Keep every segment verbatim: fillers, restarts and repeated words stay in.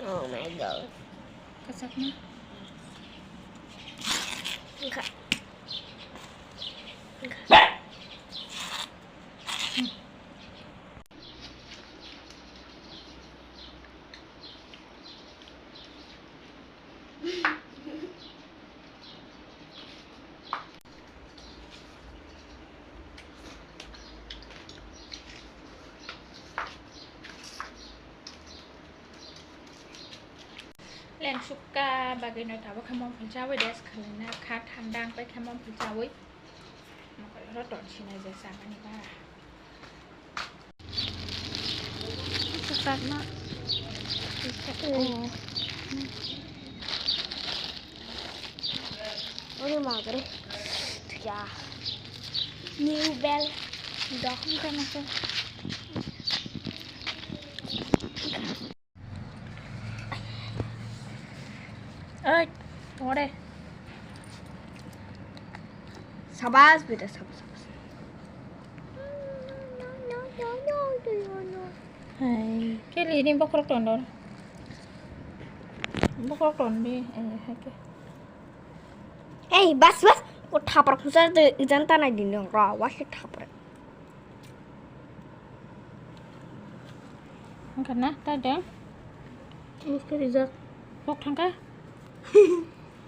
Oh my God. Kachak na? Wngkha. Leng sukha bagwi no tabuk khe mom phul chawi rest khlaina kha, thanda wng pai khe mom phul chawi. Mokol oro ton sinai je chamani ba. Sakna. Oh. Ore magre. Ya. New bell. Dok. Oi, ore. Sabas, beta, sabas, sabas. Hai. Keli ini bokrok tondor. Bokrok tondi, eh, hai ke. Ei, bas, bas. O thapar khusar de ijan tanai din dong, ra, wa se thapar. Wngkha na, ta de? Muskhe rijak. Bok thangkha?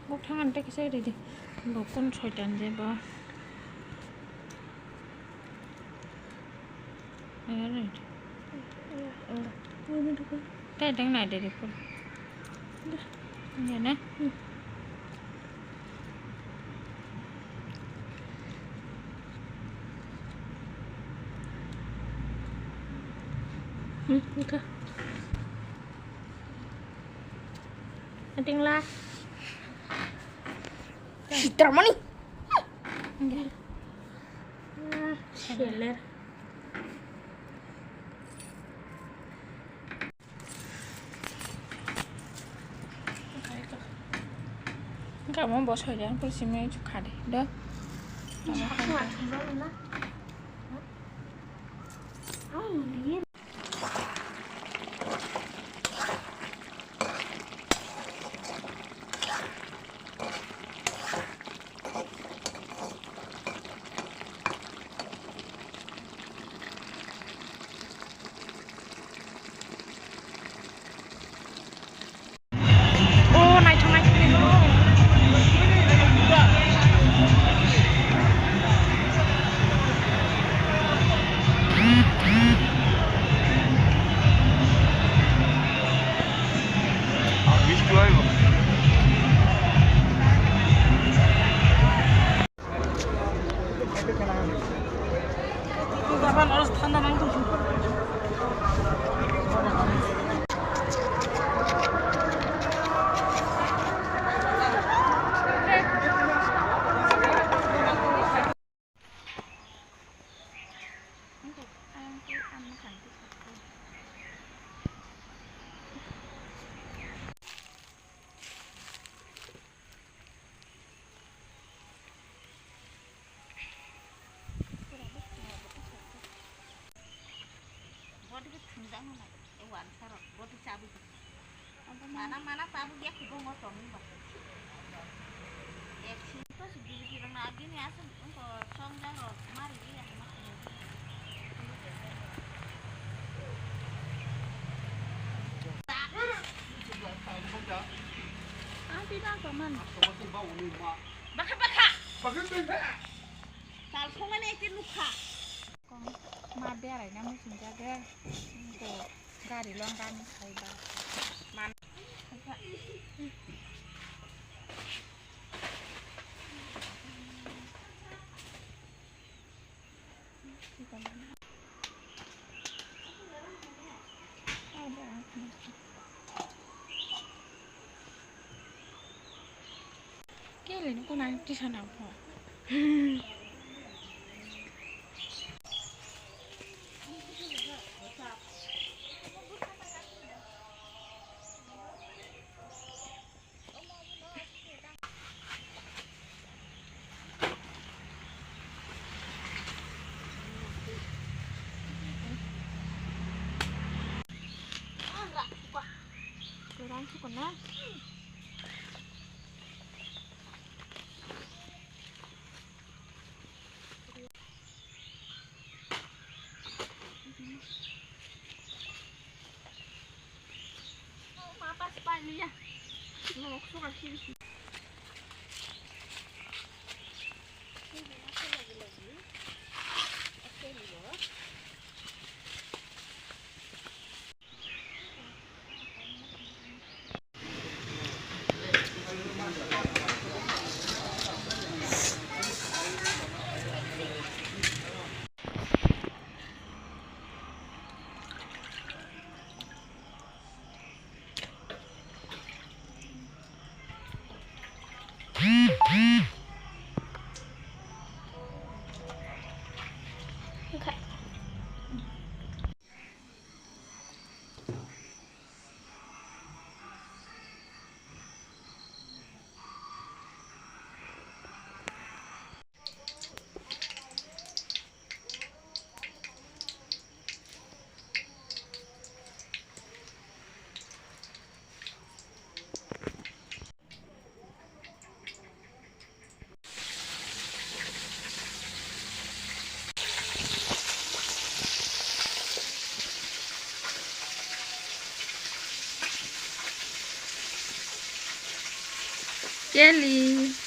Bok thang ante kisa ridi. Bok kun soitan je bo. Ayo ridi. Wngkha. Wngkha. Ta de nai de de kun. Ya na? Hmm. Hmm, wngkha. Ating la. Sitramani. Wngkha. Ah, seler. Wngkha omo bo soidan pore simi chukha de do. O, naithok, naithok, naithok. Body khe thumjakno nai, e wansarok, body chabwi tong. Mana mana tabuk ya kubungo tongwi ba. Ek sing to si bili birang na agini asal wngko chongjak rok mari ya hama. Ah, tidak aman. Bakha bakha. Tal songmani ekti nukha. Ma beraina muchungjak de, gari longani saiba. Kele ni kuna tisa nang pho. Kelly.